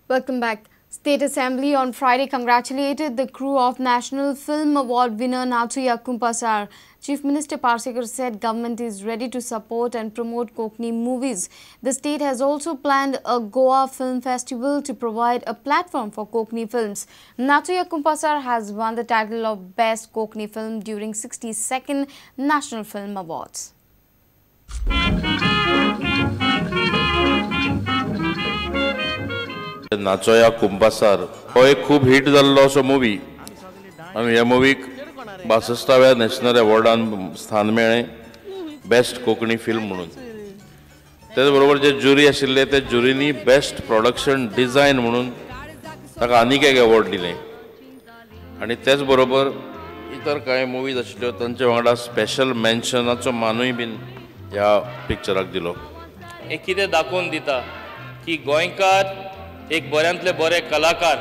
Welcome back. State Assembly on Friday congratulated the crew of National Film Award winner Nachoya Kumpasar. Chief Minister Parsekar said government is ready to support and promote Konkani movies. The state has also planned a Goa Film Festival to provide a platform for Konkani films. Nachoya Kumpasar has won the title of Best Konkani Film during 62nd National Film Awards. Nachoya Kumpasar हो एक खूब hit जाल्लो असो movie आनी ह्या मुवीक 62व्या national अवॉर्डान स्थान मेळ्ळें best Konkani film म्हणून. तेच बरोबर जे ज्युरी आशिल्ले ते ज्युरींनी बेस्ट प्रोडक्शन डिझायन म्हणून ताका आनीक एक अवॉर्ड दिलें. आनी तेच बरोबर इतर कांय मुवीज आशिल्ल्यो तांचे वांगडा स्पेशल मेन्शनाचो मानूय बीन ह्या पिक्चराक दिलो. एक कितें दाखोवन दिता की गोंयकार एक बऱ्यांतले बरे कलाकार.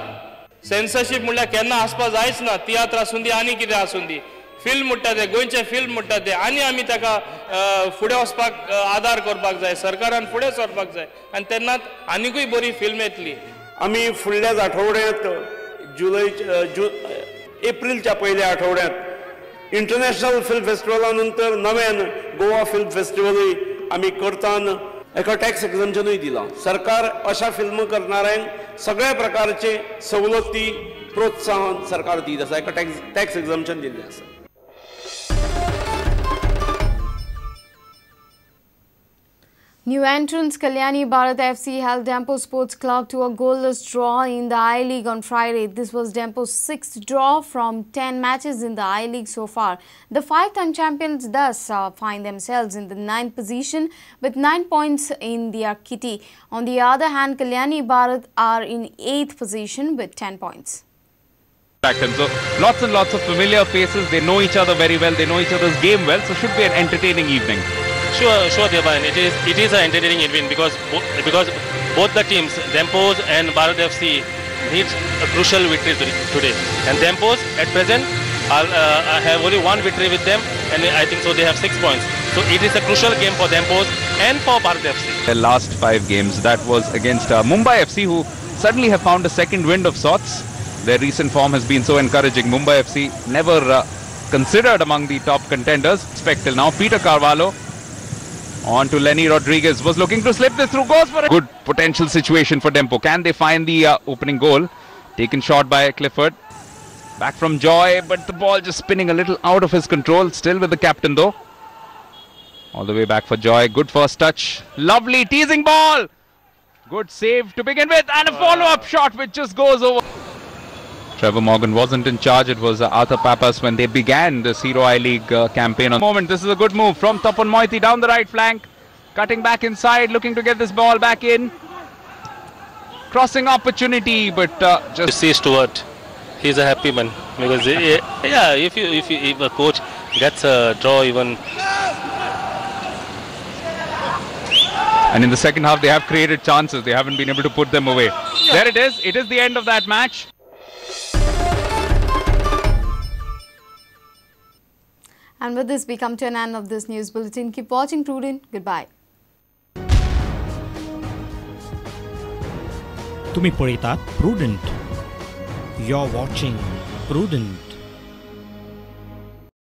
सेन्सरशीप म्हणल्यार केन्ना आसपा जायच ना, तियात्र आसूं दी आनी कितें आसूं दी, फिल्म म्हणटा ते, गोंयचे फिल्म म्हणटा ते, आनी आमी ताका फुडें वचपाक आदार करपाक जाय, सरकारान फुडें सरपाक जाय आनी तेन्नाच आनिकूय बरी फिल्म येतली. आमी फुडल्याच आठवड्यांत जुलय एप्रिलच्या पयल्या आठवड्यांत इंटरनॅशनल फिल्म फेस्टिवला नंतर नव्यान गोवा फिल्म फेस्टिवलूय आमी करतान एका टॅक्स एक्झम्पशनूय दिलां. सरकार अशा फिल्म करणाऱ्यांक सगळ्या प्रकारचे सवलती प्रोत्साहन सरकार दीत आसा, एका टॅक्स एक्झम्पशन दिल्लें आसा. New entrants Kalyani Bharat FC held Dempo Sports Club to a goalless draw in the I-League on Friday. This was Dempo's sixth draw from 10 matches in the I-League so far. The five-time champions thus find themselves in the 9th position with 9 points in their kitty. On the other hand, Kalyani Bharat are in 8th position with 10 points. So lots and lots of familiar faces. They know each other very well. They know each other's game well. So should be an entertaining evening. Sure, Devan. It is an entertaining evening because both the teams, Dempo's and Bharat FC, needs a crucial victory today. And Dempo's at present have only one victory with them, and I think so they have 6 points. So it is a crucial game for Dempo's and for Bharat FC. Their last 5 games, that was against Mumbai FC, who suddenly have found a second wind of sorts. Their recent form has been so encouraging. Mumbai FC never considered among the top contenders. Expect till now. Peter Carvalho on to Lenny Rodriguez, was looking to slip this through, goes for a good potential situation for Dempo. Can they find the opening goal? Taken shot by Clifford. Back from Joy, but the ball just spinning a little out of his control. Still with the captain though. All the way back for Joy. Good first touch. Lovely teasing ball. Good save to begin with, and a follow-up shot which just goes over. Trevor Morgan wasn't in charge. It was Arthur Papas when they began this Hero I-League campaign. On the moment, this is a good move from Tapan Moiti down the right flank. Cutting back inside, looking to get this ball back in. Crossing opportunity, but just... You see Stuart, he's a happy man. Because, yeah, if a coach gets a draw even... And in the second half, they have created chances. They haven't been able to put them away. There it is. It is the end of that match. And with this, we come to an end of this news bulletin. Keep watching Prudent. Goodbye. तुम्ही पळयतात Prudent. You're watching Prudent.